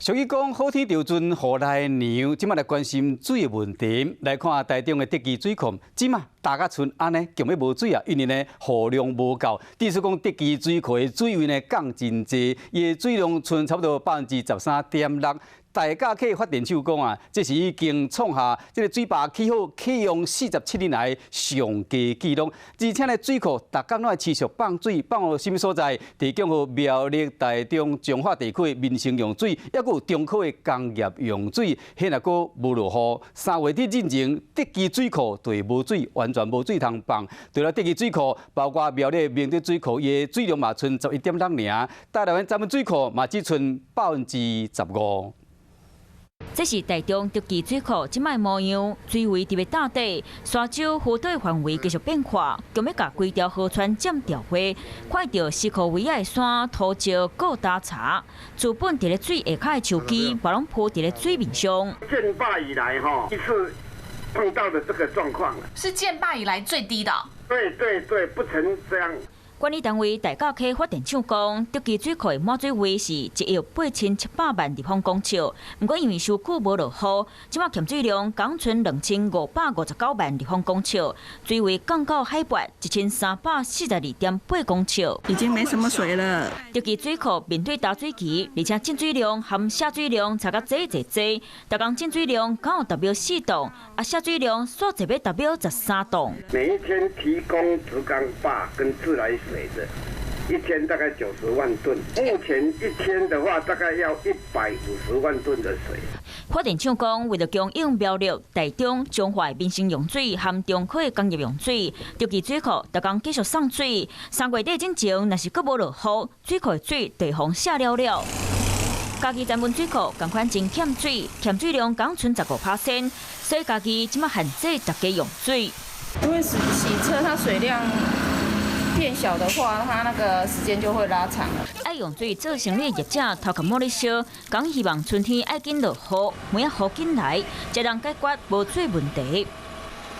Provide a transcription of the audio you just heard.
俗語講好天著陣，雨來涼，這馬來關心水的問題。來看台中的竹崎水庫，這馬焦甲賰按呢，強欲無水啊，因為呢雨量無夠。意思講竹崎水庫的水位呢降真濟，伊的水量賰差不多13.6%。大甲溪發電廠講啊，這是已經創下這个水壩起好啟用47年來上低紀錄。而且呢，水庫逐工攏會持續放水，放予啥物所在？提供予苗栗、台中、彰化地區的民生用水，抑閣有中科的工業用水。彼若閣無落雨，3月底進前，竹崎水庫就會無水，完全無水通放。除了竹崎水庫，包括苗栗明德水庫，伊的水量嘛賰11.6爾，大內灣鏘門水庫嘛只賰15%。這是台中竹崎水庫這擺模樣，水位佇咧塔底，沙洲河道範圍繼續變闊，強欲共規條河川佔著花，看著四箍圍仔的山土石閣焦柴，資本佇咧水下跤的樹枝，嘛攏鋪佇咧水面上。建壩以來哈，一次碰到的這個狀況，是建壩以來最低的。對對對，不曾這樣。管理單位大甲溪發電廠講，竹崎水庫的滿水位是1億8700萬立方公尺。毋過因為傷久無落雨，這馬欠水量降賰2559萬立方公尺，水位降到海拔1342.8公尺，已經沒什麼水了。竹崎水庫面對焦水期，而且進水量和下水量差甲濟濟濟，逐工進水量敢有達標4棟，啊下水量煞濟欲達標13棟。每一天提供石岡壩跟自來水的，一天大概90萬噸，目前一天的話大概要150萬噸的水。發電廠講，為了供應苗栗、台中、彰化民生用水和中科的工業用水，竹崎水庫逐工繼續送水。3月底進前，若是閣無落雨，水庫的水就會予卸了了。嘉義鏘門水庫仝款真欠水，欠水量降賰15%，所以嘉義這馬限制大家用水。因為洗洗車，它水量變小的話，它那個時間就會拉長了。愛用水做生理的業者頭殼摸咧燒，講希望春天愛緊落雨，每仔雨緊來，才能解決無水問題。